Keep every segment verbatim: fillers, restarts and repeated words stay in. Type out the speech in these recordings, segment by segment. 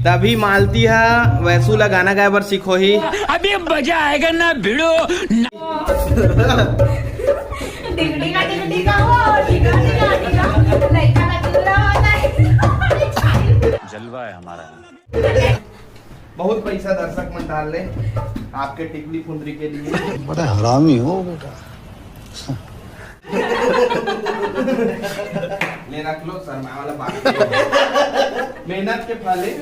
तभी मालती ह वैसू ला गाना गाए बर सिखोही। अभी मजा आएगा ना भिड़ो। डिगडिगा डिगडिगा हो, डिगा डिगा डिगा, लइका का चूल्हा होता है। जलवा है हमारा। बहुत पैसा दर्शक मन डाल ले आपके टिकली फुंदरी के लिए। बड़ा हरामी हो बेटा। ले रख लो सर, मैं वाला बात नहीं। मेहनत के फल है।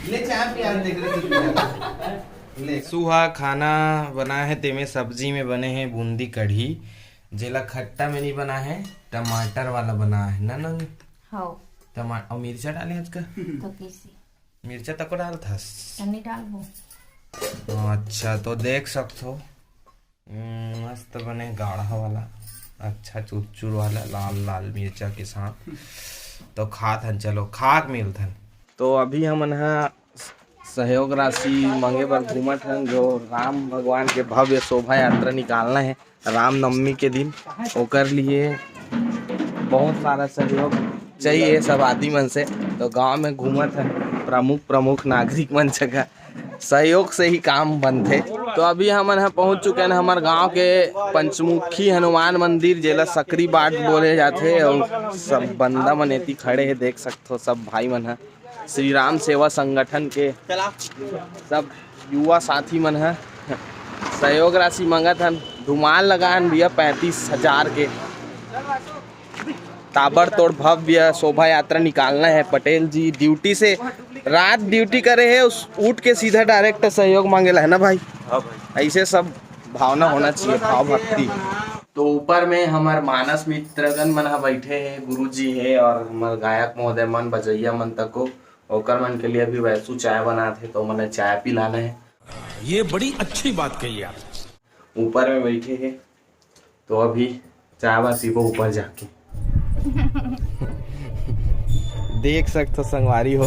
ले चाय पिया, देख रहे थे। ले। सुहा खाना बनाए हे, तेमे सब्जी में बने हे बूंदी कढ़ी, जेला खट्टा में नहीं बना है, टमाटर वाला बना है ना नंद? हाँ। टमाटर और मिर्चा डाले आज का? तो कैसे? मिर्चा तको डालथस? तनी डालबो। अच्छा, तो देख सकथो, हम्म, मस्त बने गाढ़ा वाला, अच्छा चुरचुर वाला लाल लाल मिर्चा के साथ। तो खात हन, चलो खा के मिलथन। तो अभी हमन ह सहयोग राशि मांगे बर घूमत हन, जो राम भगवान के भव्य शोभा यात्रा निकालना है रामनवमी के दिन, ओकर लिए बहुत सारा सहयोग चाहिए सब आदमी मन से। तो गांव में घूमत हन, प्रमुख प्रमुख नागरिक मन जगह सहयोग से ही काम बनथे। तो अभी हमन ह पहुंच चुके हैं हमर गांव के पंचमुखी हनुमान मंदिर, जेला सकरी बाट बोले जाथे, और सब बंदा मन एती खड़े हैं, देख सकथो सब भाई मन ह श्री राम सेवा संगठन के सब युवा साथी मन ह सहयोग राशि मंगत हन। धुमाल लगान भैया, पैंतीस हजार के ताबड़तोड़ भव्य शोभा यात्रा निकालना है। पटेल जी ड्यूटी से, रात ड्यूटी करे है, उस उठ के सीधा डायरेक्ट सहयोग मांगेला है ना भाई? हाँ भाई। ऐसे सब भावना होना चाहिए, भाव भक्ति। तो ऊपर में हमार मानस मित्रगण मन ह बैठे हैं, गुरु जी है और हमार गायक महोदय मन, बजैया मन तको, ओकर मन के लिए अभी वैसू चाय बनात हे, तो मने चाय पिलाना है। ये बड़ी अच्छी बात कही आप। ऊपर में बैठे हैं, तो अभी चाय वाय पीबो ऊपर जाके। देख सकथो संगवारी हो,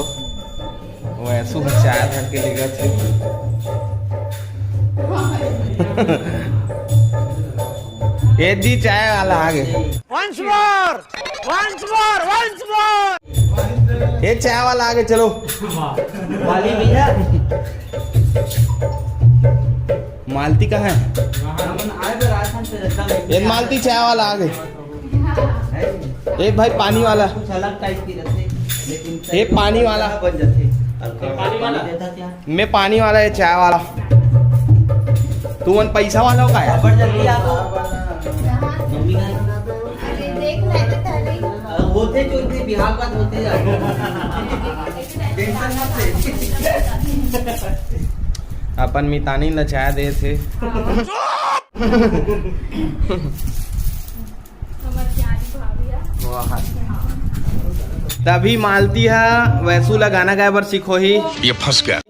वैसू ह चाय धर के लेगत हे। ए जी, चाय वाला आ गे। Once more, once more, once more। ए चाय वाला आ गे, चलो। वाली भैया। मालती कहाँ है? हमन आए बर आए हन, तो एकदम ए मालती, चाय वाला आ गे। ए भाई, पानी वाला। कुछ अलग टाइप की रहते, लेकिन ए पानी वाला। बन जाते। पानी वाला देता क्या? मैं पानी वाला, ये चाय वाला। तू मन पैसा वाला हो का यार? बड़ जल्दी आ तो। मम्मी का अरे देख, मैं तो कर रही हूँ। होते जो इतने बिहार का होते जाते। टेंशन मत ले। अपन मितानी ल चाय दे थे। हमर प्यारी भाभी है। वाह। तभी मालती ह वैसू ला गाना गाए बर सिखोही। ये फंस गया।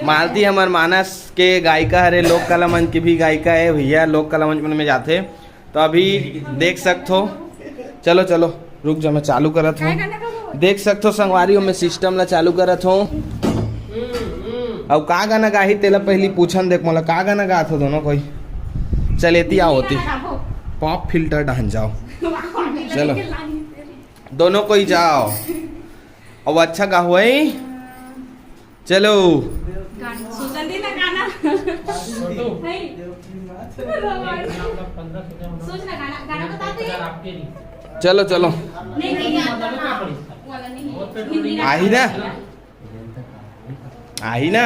मालती हमर मानस के गायिका हरे, लोक कला मंच के भी गायिका है भैया, लोक कला मंच मन में जाथे। तो अभी देख सकथो, चलो चलो रुक जा, मैं चालू करत हूँ। देख सकथो संगवारी हो, मैं सिस्टम ला चालू करत हूँ। अउ का गाना गाही तेला पहली पूछन देख मोला, का गाना गात हो दोनों कोई? चल एती आओ, ओती पॉप फिल्टर डहन जाओ। चलो दोनों कोई जाओ। अब अच्छा गाहो, हैं? चलो। गाना, सोचन दे ना गाना। है। सोच ना गाना, गाना बताते हैं। चलो, चलो। नहीं, नहीं, यार, गाना। वो वाला नहीं। हिंदी गाना। आही ना? आही ना?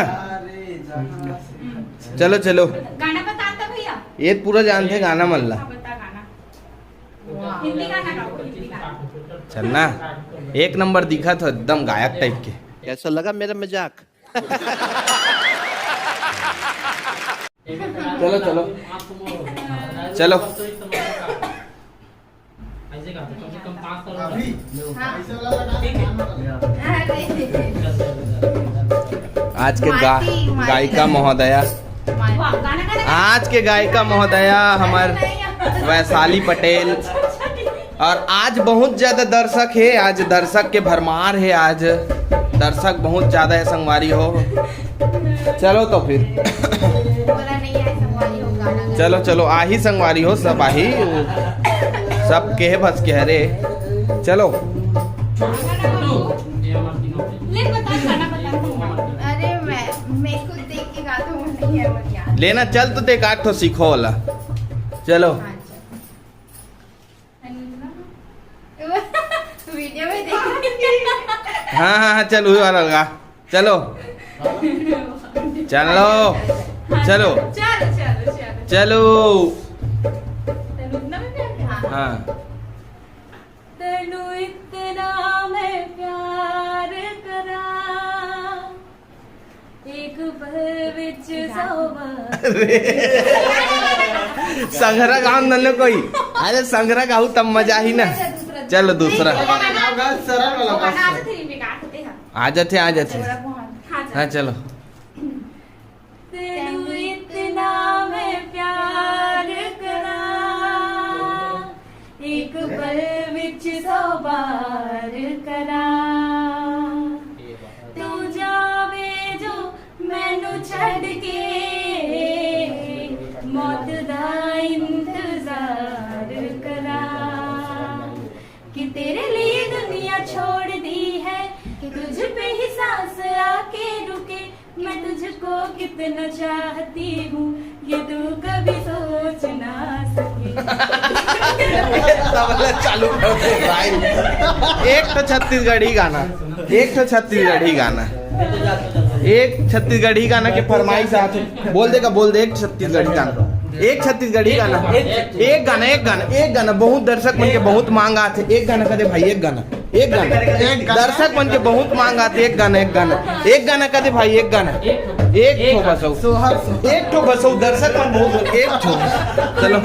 चलो, चलो। गाना बताता भैया। ये पूरा जानते गाना मन ला। हाँ, बता गाना। हिंदी गाना गाओ, हिंदी गाना। चल ना, एक नंबर दिखा तो एकदम गायक टाइप के। कैसा लगा मेरा मजाक? चलो, चलो। चलो। आज के गा-, गायिका महोदया, आज के गायिका महोदया हमार वैशाली पटेल। और आज बहुत ज्यादा दर्शक है, आज दर्शक के भरमार है, आज दर्शक बहुत ज्यादा है संगवारी हो। चलो तो फिर। चलो, चलो, आही संगवारी हो, सब आही, सब केहे बस के हरे। चलो। ले बता, गाना बता। अरे मैं, मैं खुद देख के गाता हूँ, नहीं है वो याद। लेना चल तो देख, आठ ठो सीखो वाला। चलो। हाँ, चल। वीडियो में देख। हाँ, हाँ, हाँ, चल, वही वाला लगा। चलो। चलो। चलो। चलो, चलो, चलो। चलो। तनु इतना भी प्यार करता? हाँ। तनु इतना मैं प्यार करा, एक पल विच सौ बार। संघरा गाँव नन्नो कोई। अरे संघरा गाहू तब मजा ही ना। दूसरा, दूसरा। चलो दूसरा। नहीं, वो गाना, सरल वाला वो गाना बस। आ जाते हैं, बेकार होते हैं। आ जाते, आ जाते। हाँ, चलो। तेनू इतना मैं प्यार करा, एक पल विच सौ बार करा। तू जावे जो मैनू छड़ के, मौत दा इंतजार करा। कि तेरे लिए दुनिया छोड़ दी है, कि तुझ पे ही सांस आके रुके। मैं तुझको कितना चाहती हूँ, ये तू कभी सोच ना सके। तबला चालू कर दे भाई। एक तो छत्तीसगढ़ी गाना, एक तो छत्तीसगढ़ी गाना, एक छत्तीसगढ़ी गाना के फरमाइश आथे। बोल देगा, बोल दे, एक छत्तीसगढ़ी गाना, एक छत्तीसगढ़ी गाना, एक गाना, एक गाना, एक गाना। बहुत दर्शक मन के बहुत मांग आथे, एक गाना कर दे भाई, एक गाना। एक गाना। एक गाना। दर्शक मन के बहुत मांग आथे, एक गाना, एक गाना। एक गाना कर दे भाई, एक गाना। एक ठो बस हो। सोहर, सोहर। एक ठो बस हो, दर्शक मन बहुत, एक ठो। चलो।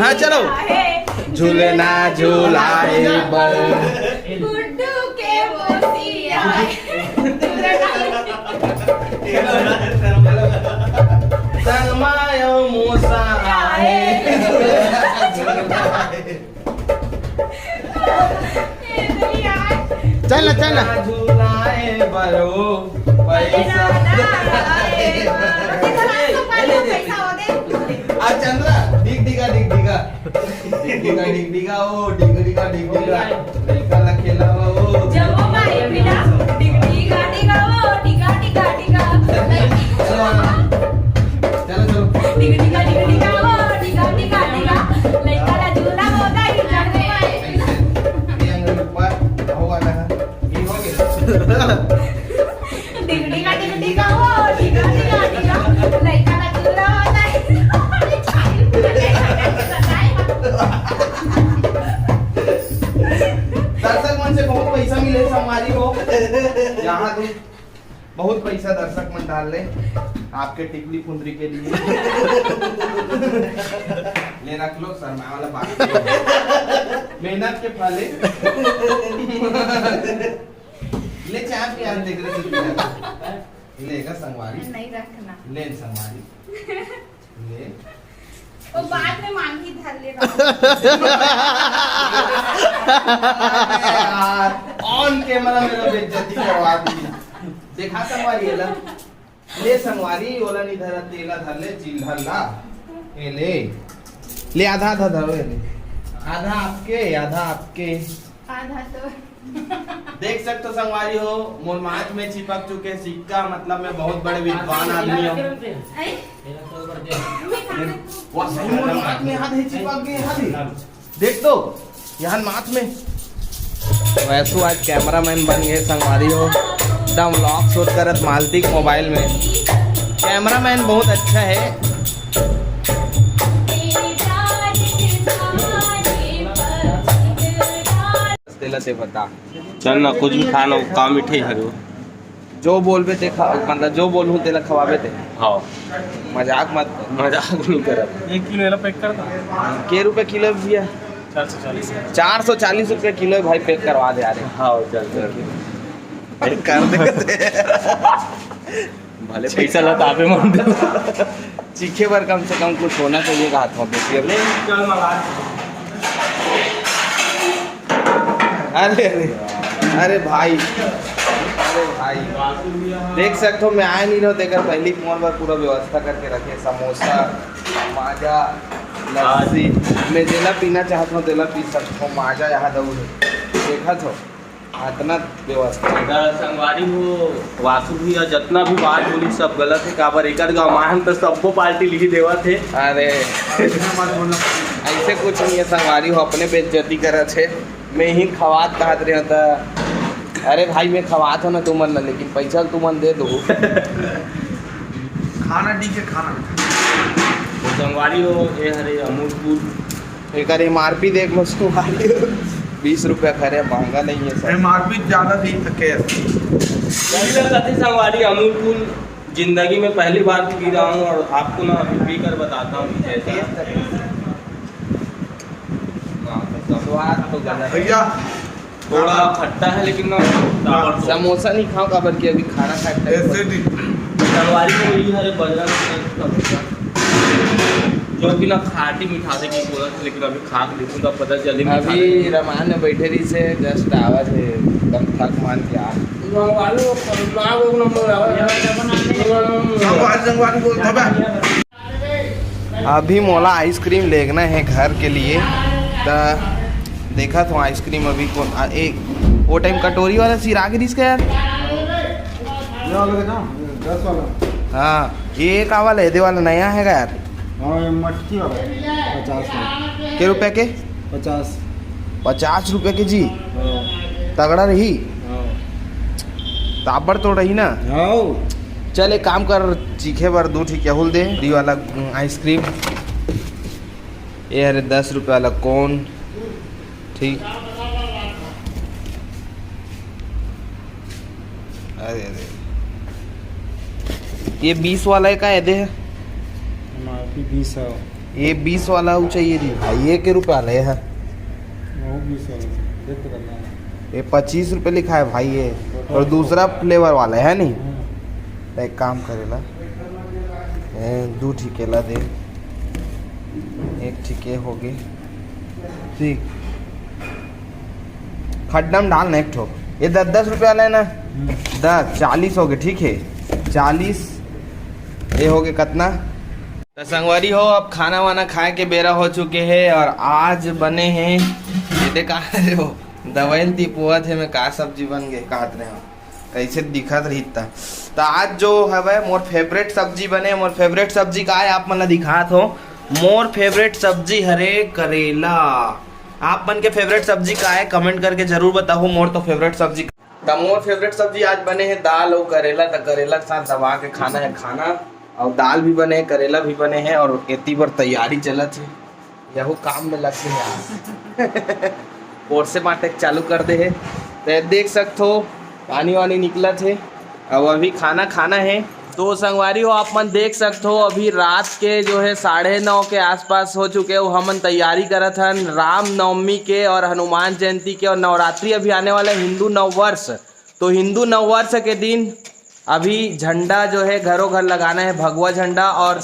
हाँ, चलो। झूलना झूलाए बर। गुड्डू के मोसी आए। तंग मायो मोसा आए। चल ना, चल ना। झूलाए बरो पैसा। आ चंद्रा, डिग डिगा, डिग डिगा। डिग डिगा, डिग डिगा, ओ, डिग डिगा, डिग डिगा। लइका ला खेलावा, ओ। जम्मो माई पीला, डिग डिगा, डिगा, ओ, डिगा, डिगा, डिगा। चलो, चलो। डिग डिगा, डिग डिगा, ओ, डिगा, डिगा, डिगा। लइका ला झूला होता ही जाने वाले। ये अंगन ऊपर, वो वाला है। ये हो गया। डिग डिगा, डिग डिगा, ओ, डिगा, डिगा, डिगा। लइका ला झूला होता ही। दर्शक मन से बहुत पैसा मिले, संगवारी हो। यहाँ तो बहुत पैसा दर्शक मन डाल ले आपके टिकली फुंदरी के लिए। ले रख लो, शर्मा वाला बात नहीं है। मेहनत के फल है। ले चाय पिया, देख रहे थे। लेगा संगवारी। नहीं रखना। ले संगवारी। ले। वो बाद में मांगी धर ले बाबू। यार, on camera मेरा बेइज्जती करवा दी। देखा संगवारी एला। ले संगवारी, ओला नहीं धरा, तेला धर ले, चिल्हर ला। ए ले। ले आधा आधा धरो, ए ले। आधा आपके, आधा आपके। आधा तो देख सकते हो संगवारी हो, मोर माथ में चिपक चुके सिक्का, मतलब मैं बहुत बड़े विद्वान आदमी हूँ। आई? वो सही मोर माथ में हाथ है, चिपक गए हाथ है। देख तो, यहाँ माथ में। वैसू आज कैमरामैन बन गए संगवारी हो, एकदम व्लॉग शूट करत मालती के मोबाइल में। कैमरामैन बहुत अच्छा है। तेला से बता। चल ना, कुछ भी खाना हो, का मिठाई हरे हो? जो बोलबे ते खा-, मतलब जो बोलूँ तेला खवाबे ते। हाँ। मजाक मत कर। मजाक नहीं करत। एक किलो एला पैक कर दो। के रुपए किलो है भैया? चार सौ चालीस। चार सौ चालीस रुपए किलो है भाई, पैक करवा दे यार। हाँ, चल, चल। कर दे। भले पैसा ला तापे मन दे। चीखे बर कम से कम कुछ होना चाहिए, कहा था बेटी। अरे, अरे, अरे भाई, अरे भाई, देख सकते हो, मैं आए नहीं रहो, तेकर पहली मोर बर पूरा व्यवस्था करके रखे, समोसा, माजा, लस्सी। मैं जेला पीना चाहता हूँ, तेला पी सकता हूँ। माजा यहाँ दऊ है। देखत हो, अतना व्यवस्था। त संगवारी हो, वासु भैया जतना भी बात बोली, सब गलत हे। काबर एकर गमान त सब्बो पार्टी लिही देवत हे। अरे, ऐसे कुछ नहीं है संगवारी हो, अपने बेइज्जती करत हे। मैं ही खवात कहत रहे त, अरे भाई, मैं खवात हो ना तुमन ला, लेकिन पैसा तुमन दे दो। खाना डी के खाना। तो संगवारी हो, ये हरे अमूल कूल। एकर एमआरपी देख लो संगवारी हो, बीस रुपया करे, महंगा नहीं है सर। एमआरपी ज्यादा थी तो कैसे? यही सब कथी संगवारी, अमूल कूल जिंदगी में पहली बार पी रहा हूँ और आपको ना अभी पी कर बताता हूँ कि कैसा है। स्वाद तो गजब है। भैया, थोड़ा खट्टा है, लेकिन ना ताबड़तोड़। समोसा नहीं खाओ, काबर कि अभी खाना खाए के time एसिडिटी। संगवारी को यही हरे बजरंग समोसा, जो कि ना खाटी मीठा से की बोलत, लेकिन अभी खा के देखूं, तब पता चली मीठा अभी से। रमान में बैठे रही से, just आवाज है, एकदम थक मान के आ। संगवारी को खतरनाक एक नंबर आवाज। संगवारी, संगवारी बोल, थोड़ा। अभी मोला आइसक्रीम लेगना है घर के लिए, त देखत हो आइसक्रीम अभी कौन, आ, ए, वो टाइम कटोरी वाला सिरा के दिस का यार। ये वाला देखा, दस वाला। हाँ, ये का वाला है? दे वाला नया है का यार? हाँ, ये मटकी वाला है, पचास वाला। के रुपया के? पचास। पचास रुपया के जी? हाँ। तगड़ा रही? हाँ। ताबड़तोड़ रही ना? हाँ। चल, एक काम कर, चीखे बर दू ठी केहुल दे, फ्री वाला, उम, आइसक्रीम। ये हरे दस रुपया वाला कोन, ठीक। अरे, अरे। ये बीस वाला है का, ये दे? एमआरपी बीस है। ये बीस वाला वो चाहिए जी भाई, ये के रुपया ले है? वो बीस वाला है, देख तो करना है। ये पच्चीस रुपये लिखा है भाई ये, और दूसरा फ्लेवर वाला है नहीं? हम्म। तो एक काम करेला, ए, दू ठी केला दे, एक ठी के हो गे, ठीक, खड्डा में डाल ना एक ठो। ये दस दस रुपया वाला है ना, हम्म। दस, चालीस हो गे, ठीक है, चालीस। ये हो गे कतना? तो संगवारी हो, अब खाना वाना खाए के बेरा हो चुके है और आज बने हैं, ये देखा, अरे वो दवाई ती पुआ थे मैं, का सब्जी बन गए, कहत रहे हो। कैसे दिखत रही त। त आज जो हवय मोर फेवरेट सब्जी बने, मोर फेवरेट सब्जी का है आप मन ला दिखात हो। मोर फेवरेट सब्जी हरे करेला। आप मन के फेवरेट सब्जी का है, कमेंट करके जरूर बताओ। मोर तो फेवरेट सब्जी, त मोर फेवरेट सब्जी आज बने है दाल और करेला। त करेला के साथ दबा के खाना है खाना, और दाल भी बने, करेला भी बने है, और एती बर तैयारी चलत है। यहू काम में लग गए यार। पोरसे बांटे के चालू कर दे हे। ते देख सकत हो, पानी वानी निकलत हे। अब अभी खाना खाना है। तो संगवारी हो, आप मन देख सकत हो, अभी रात के जो है साढ़े नौ के आसपास हो चुके हो। हमन तैयारी करत हन रामनवमी के और हनुमान जयंती के और नवरात्रि अभी आने वाला है, हिंदू नववर्ष। तो हिंदू नववर्ष के दिन अभी झंडा जो है घरों घर लगाना है, भगवा झंडा। और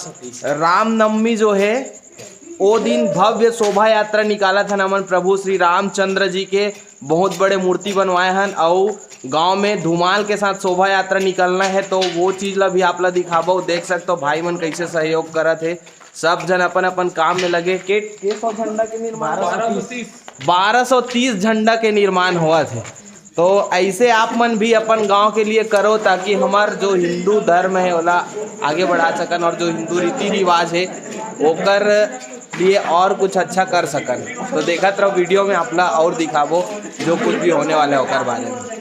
रामनवमी जो है, ओ दिन भव्य शोभा यात्रा निकालत हन हमन प्रभु श्री रामचंद्र जी के। बहुत बड़े मूर्ति बनवाए हन, अउ गांव में धुमाल के साथ शोभा यात्रा निकलना है, तो वो चीज ला भी आप ला दिखाबो। देख सकते हो भाई मन कैसे सहयोग करत हे, सब झन अपन अपन काम में लगे। के, के सौ झंडा के निर्माण? बारह सौ तीस। बारह सौ तीस झंडा के निर्माण होवत हे। तो ऐसे आप मन भी अपन गांव के लिए करो, ताकि हमार जो हिंदू धर्म है ओला आगे बढ़ा सकन, और जो हिंदू रीति रिवाज है ओकर लिए और कुछ अच्छा कर सकन। तो देखत रहो वीडियो में, आप ला और दिखाबो जो कुछ भी होने वाला है ओकर बारे में।